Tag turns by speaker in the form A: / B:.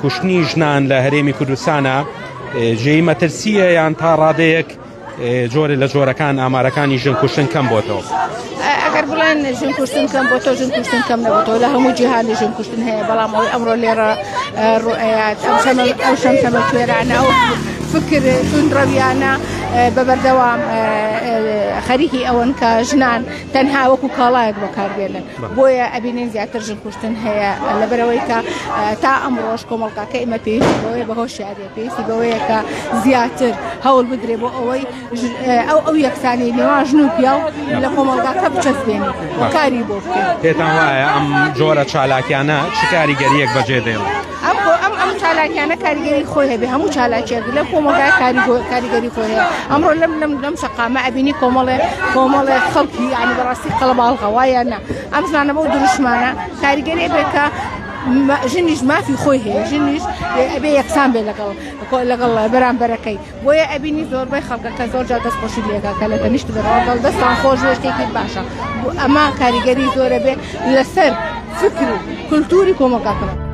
A: کوشتنی ژنان لە هەرێمی کوردستانە جێی مەترسیە یان تا ڕادەیەک جۆرێ لە جۆرەکان ئامارەکانی ژن کوشتن کەم بۆتەوە؟
B: ئەگەر بڵێن ژن کوشتن کەم بۆتەوە ژن کوشتن کەم نەبێتەوە لە هەموو جیهانی ژن کوشتن هەیە بەڵام ئەوەی ئەمڕۆ لێرە ڕوئەیات ئەم شەمە ئەو شەمشەمە کوێرانە ئەو فکر توندڕەویانە بە بەردەوام خەریکی ئەوەن کە ژنان تەنها وەکو کاڵایەک بەکاربێنن بۆیە ئەبینین زیاتر ژن کوشتن هەیە لەبەرەوەی کە تا ئەمڕۆژ کۆمەڵگاکە ئێمە پێویستی بەوەیە بە هۆشیاریە پێویستی بەوەیە کە زیاتر هەوڵ بدرێ بۆ ئەوەی ئەو ئەو یەکسانی نێوان ژن و پیاو لە کۆمەڵگاکە بچەسپێنی و کاری بۆ بکەین.
A: پێتان وایە ئەم جۆرە چالاکیانە چ کاریگەریەک بەجێ دێڵن؟
B: ئەم ئەم ئەم چالاکیانە کاریگەری خۆی هەبێ هەموو چالاکیەک لە کۆمەڵگا کاریگەری خۆی هەیە ئەمڕۆ لەم لەم لەم شەقامە ئەبینی کۆمەڵێ کۆمەڵێ خەڵکی یعنی بەڕاستی قەڵەباڵغە وایە نا ئەم ژنانە بەو دروشمانە کاریگەری بێ کە ژنیش مافی خۆی هەیە ژنیش ئەبێ یەکسان بێ لەگەڵ لەگەڵ بەرامبەرەکەی بۆیە ئەبینی زۆربەی خەڵکەکە زۆر جار دەستخۆشی لێکا کە لە تەنیشت دەڕەوە دەستان خۆش بێ شتێکی باشە ئەمە کاریگەری زۆرە بێ لەسەر فکر و کولتوری کۆمەڵگاکەمان.